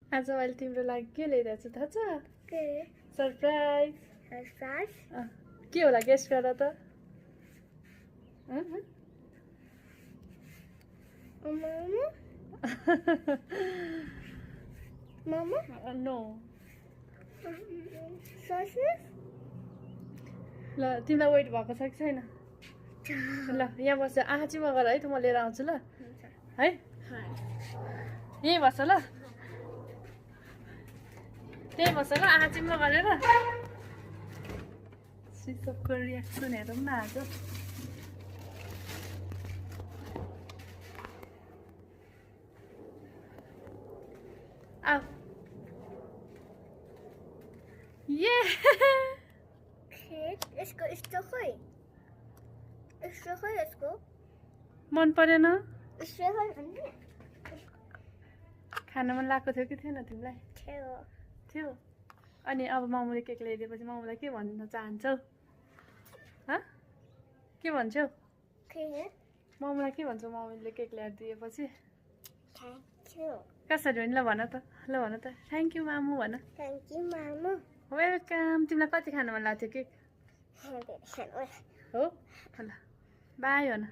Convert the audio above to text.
आज मैले तिम्रो लागि के ल्याइरहेको छु थाहा छ? के सरप्राइज। सरप्राइज के होला गेस्ट गर त? मोमो नो। ससेज ल तिमीलाई वेट भएको छ कि छैन? ल यहाँ बस्छ आँखा चिमा गर है त म लिएर आउँछु ल है। यहीँ बस्छ ल त्यही बस्छ ल आँखा चिम्लो गरेर। सिसपको रियाक्सन हेरौँ न आज। आऊ ये यसको यस्तो खोइ यसको मन परेन? यस्तो खोइ भन्ने खान मन लागेको थियो कि थिएन तिमीलाई? थियो अनि अब मामुले केक ल्याइदिएपछि मामुलाई के भन्न चाहन्छौ? के भन्छौ? मामुलाई के भन्छौ मामुले केक ल्याएर दिएपछि? कसरी भने ल भन त थ्याङ्क यू मामु भन। वेलकम। तिमीलाई कति खानु मन लाग्थ्यो केक? हो ल बाई भन।